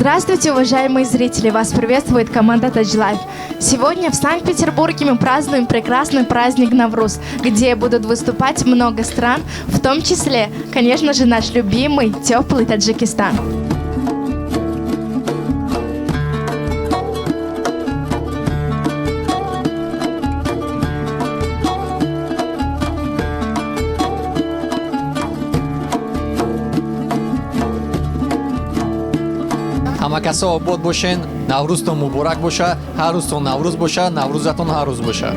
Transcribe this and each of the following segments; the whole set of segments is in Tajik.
Здравствуйте, уважаемые зрители! Вас приветствует команда Taj Life. Сегодня в Санкт-Петербурге мы празднуем прекрасный праздник Навруз, где будут выступать много стран, в том числе, конечно же, наш любимый теплый Таджикистан. Ҳама касо обод бошен, Наврӯзтон муборак боша, ҳар рӯзтон Наврӯз боша, Наврӯзатон ҳар рӯз боша.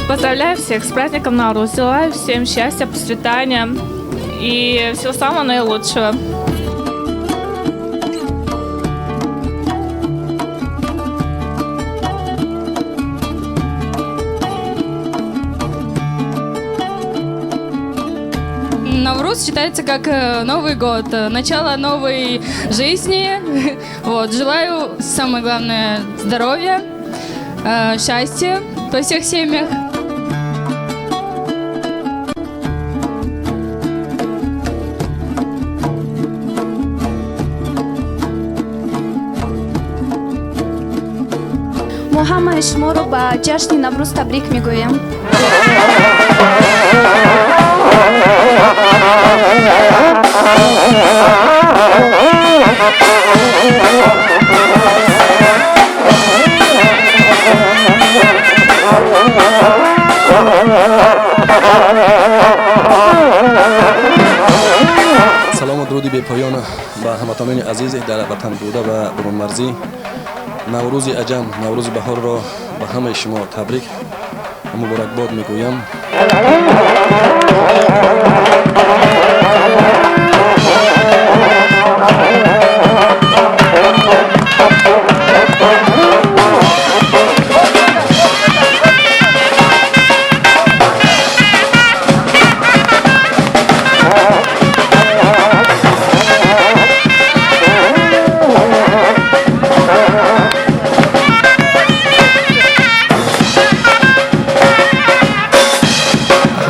Поздравляю всех с праздником Навруз. Желаю всем счастья, процветания и всего самого наилучшего. Навруз считается как Новый год, начало новой жизни. Вот, желаю, самое главное, здоровья, счастья во всех семьях. Мо ҳамаи шуморо ба ҷашни Наврӯз табрик мегӯем. Салому дуруди бепоён ба ҳамватанони азиз дар ватан буда ва бурунмарзӣ. Наврӯзи аҷам, Наврӯзи баҳорро ба ҳамаи шумо табрик ва муборакбод мегӯям.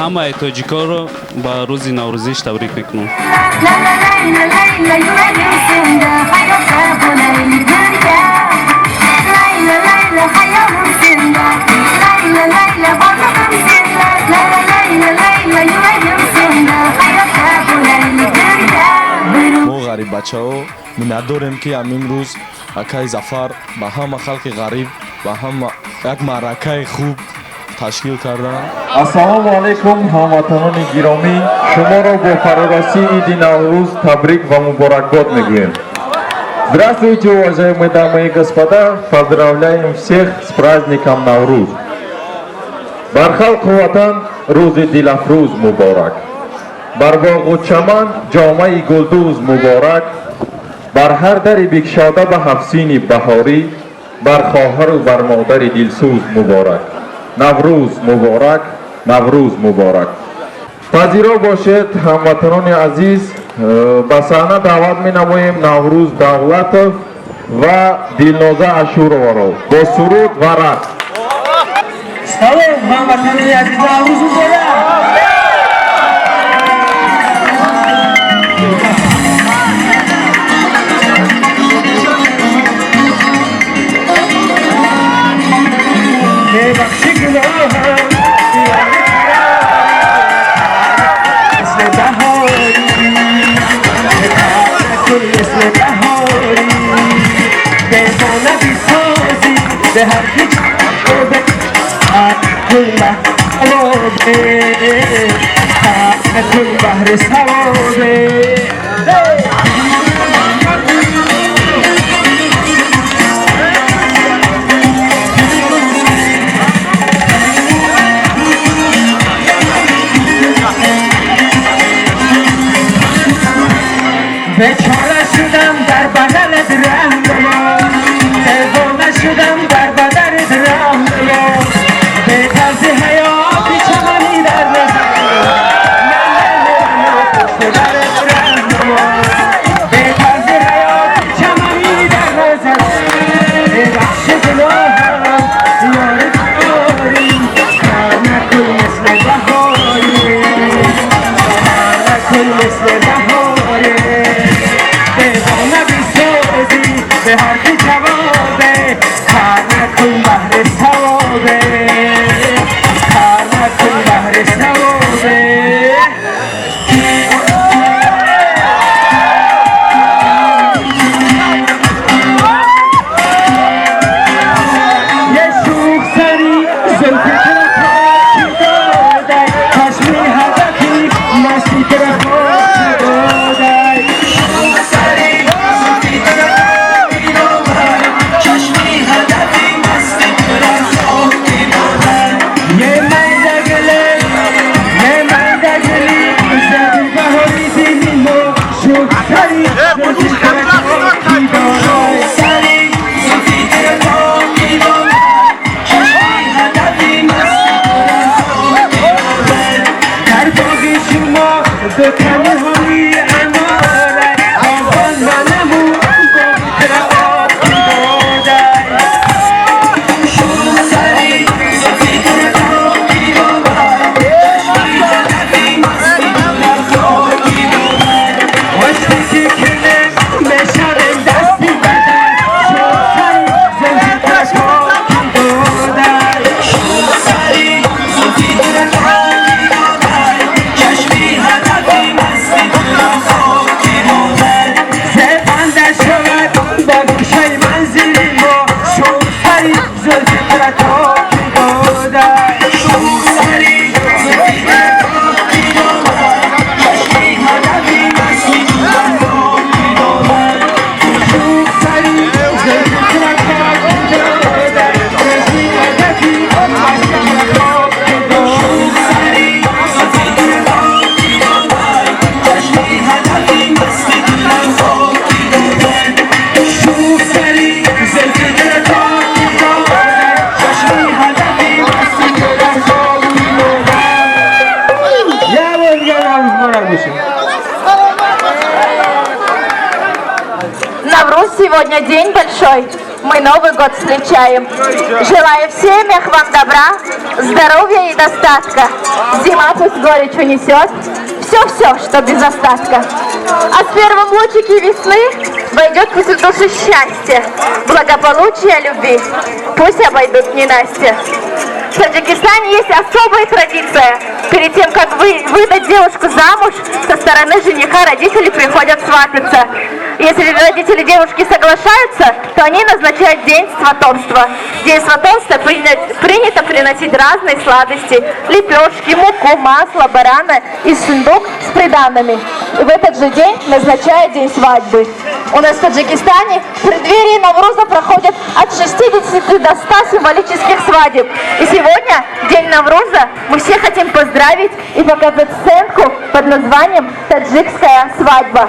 Ҳамаи тоҷикоро ба рӯзи наврӯзиш табрик мекунам. Мо ғариббачаҳо миннатдорем, ки ҳамин рӯз акаи Зафар ба ҳама халқи ғариб, ба ҳама як маъракаи хуб ташкил карданд. Ассалому алайкум, ҳамватанони гиромӣ, шуморо бо фарорасии иди Наврӯз табрик ва муборакбод мегӯем. Здравствуйте, уважаемые дамы и господа, поздравляем всех с праздником Навруз. Бар халқу ватан рӯзи дилафрӯз муборак, бар боғу чаман ҷомаи гулдӯз муборак, бар ҳар дари бикшода ба ҳафсини баҳорӣ, бар хоҳару бар модари дилсӯз муборак. Наврӯз муборак, Наврӯз муборак. Пазиро бошед, ҳамватанони азиз, ба саҳна даъват менамоем Наврӯз Давлатов ва Дилноза Ашурованро бо суруд ва рақс. Салом, ҳамватанони азиз, Наврӯз муборак! ببخشی گناهم، مثل بهاری، مثل بهاری، به ما نبیسازی به هر کی به کل بهر ثوابه. بیچاره شدم در بغلت رحم بیار، دیوانه شدم در بدرت رحم بیار، به طرز حیاتی چمنی در نظر، نه نه نه نه پشت درت رحم بیار، به طرز حیاتی چمنی در نظر، ببخش گناهم. به حرفی جوابه کار نکن بهر ثوابه کار نکن بهر ثوابه. Навруз сегодня день большой. Мы Новый год встречаем. Желаю в семьях вам добра, здоровья и достатка. Зима пусть горечь унесет, все-все, что без остатка. А с первым лучики весны войдет пусть в душу счастье, благополучие, любви. Пусть обойдут ненастья. В Таджикистане есть особая традиция. Перед тем, как выдать девушку замуж, со стороны жениха родители приходят свататься. Если родители девушки соглашаются, то они назначают день сватовства. День сватовства принято приносить разные сладости: лепешки, муку, масло, барана и сундук с приданными. И в этот же день назначают день свадьбы. У нас в Таджикистане в преддверии Навруза проходят от 60 до 100 символических свадеб. И сегодня, день Навруза, мы все хотим поздравить и показать сценку под названием «Таджикская свадьба».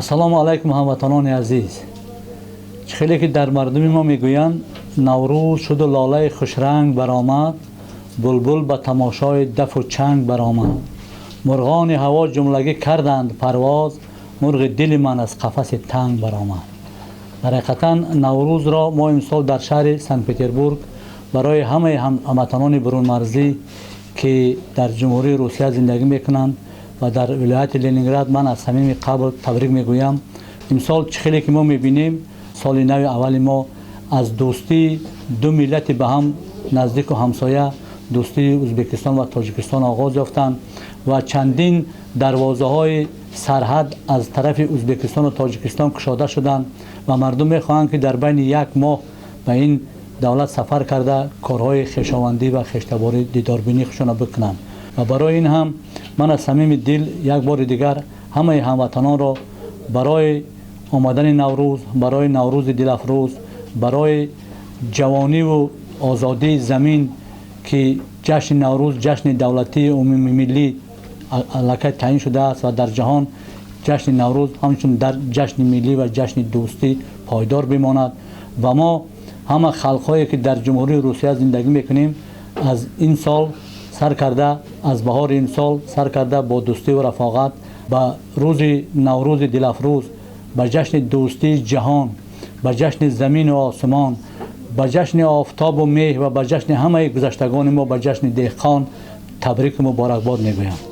Ассалому алайкум, ҳамватанони азиз. Чӣ хеле ки дар мардуми мо мегӯянд, Наврӯз шуду лолаи хушранг баромад, булбул ба тамошои дафу чанг баромад, мурғони ҳаво ҷумлагӣ карданд парвоз, мурғи дили ман аз қафаси танг баромад. Дар ҳақиқатан Наврӯзро мо имсол дар шаҳри Санкт Петербург барои ҳамаи ҳамватанони бурунмарзӣ, ки дар Ҷумҳурии Русия зиндагӣ мекунанд ва дар вилояти Ленинград, ман аз самими қалб табрик мегӯям. Имсол чӣ хеле ки мо мебинем, соли нави аввали мо аз дӯстии ду миллати ба ҳам наздику ҳамсоя, дӯстии Ӯзбекистон ва Тоҷикистон оғоз ёфтанд ва чандин дарвозаҳои сарҳад аз тарафи Ӯзбекистону Тоҷикистон кушода шуданд ва мардум мехоҳанд, ки дар байни як моҳ ба ин давлат сафар карда, корҳои хешовандӣ ва хештаборӣ, дидорбинӣ худшона бикунанд. Ва барои ин ҳам ман аз самими дил як бори дигар ҳамаи ҳамватанонро барои омадани Наврӯз, барои Наврӯзи дилафрӯз, барои ҷавониву озодии замин, ки ҷашни Наврӯз ҷашни давлатии умумимиллӣ аллакай таъин шудааст ва дар ҷаҳон ҷашни Наврӯз ҳамчун дар ҷашни миллӣ ва ҷашни дӯстӣ пойдор бимонад. Ва мо ҳама халқҳое, ки дар Ҷумҳурии Русия зиндагӣ мекунем, аз ин сол сар карда, аз баҳори имсол сар карда, бо дӯстиву рафоқат ба рӯзи Наврӯзи дилафрӯз, ба ҷашни дӯстии ҷаҳон, ба ҷашни замину осмон, ба ҷашни офтобу меҳ ва ба ҷашни ҳамаи гузаштагони мо, ба ҷашни деҳқон табрику муборакбод мегӯям.